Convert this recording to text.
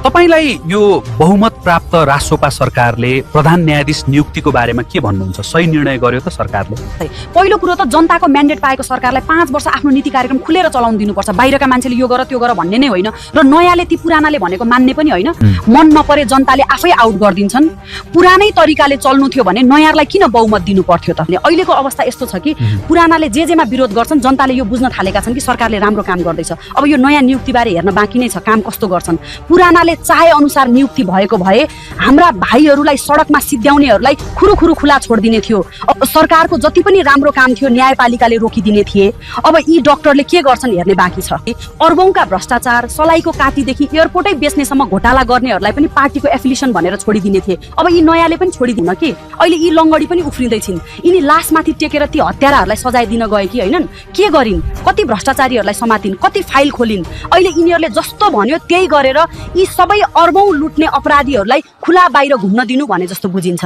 तपाईलाई यो बहुमत प्राप्त रासोपा सरकारले प्रधान न्यायाधीश नियुक्तिको बारेमा के भन्नुहुन्छ? सही निर्णय गर्यो त सरकारले? पहिलो कुरो त जनताको म्यान्डेट पाएको सरकारलाई 5 वर्ष आफ्नो नीति कार्यक्रम खुलेर चलाउन दिनुपर्छ। बाहिरका मान्छेले यो गर त्यो गर भन्ने नै होइन र नयाँले ती पुरानाले भनेको मान्ने पनि होइन। मन नपरे जनताले आफै आउट गरिदिन्छन्। पुरानै तरिकाले चल्नु थियो भने नयाँलाई किन बहुमत दिनु पर्थ्यो त? अहिलेको अवस्था यस्तो छ कि पुरानाले जेमा विरोध गर्छन् जनताले यो बुझ्न थालेका छन् कि सरकारले राम्रो काम गर्दैछ। अब यो नयाँ नियुक्तिबारे हेर्न बाँकी नै छ, काम कस्तो गर्छन्। पुरानाले चाहे अनुसार नियुक्ति भएको भए हाम्रा भाइहरूलाई सडकमा सिद्ध्याउनेहरूलाई खुरुखुरु खुला छोडिदिने थियो। अब सरकारको जति पनि राम्रो काम थियो न्यायपालिकाले रोकिदिने थिए। अब यी डाक्टरले के गर्छन् हेर्ने बाँकी छ। अर्बौंका भ्रष्टाचार, सलाइको काटीदेखि एयरपोर्टै बेच्नेसम्म घोटाला गर्नेहरूलाई पनि पार्टीको एफिलिएसन भनेर छोडिदिने थिए। अब यी नयाँले पनि छोडिदिन कि अहिले यी लङ्गडी पनि उफ्रिँदैछिन्। यिनी लासमाथि टेकेर ती हत्याराहरूलाई सजाय दिन गए कि होइनन्? के गरिन्? कति भ्रष्टाचारीहरूलाई समातिन्? कति फाइल खोलिन्? अहिले यिनीहरूले जस्तो भन्यो त्यही गरेर यी सबै अर्बौं लुट्ने अपराधीहरूलाई खुला बाहिर घुम्न दिनु भने जस्तो बुझिन्छ।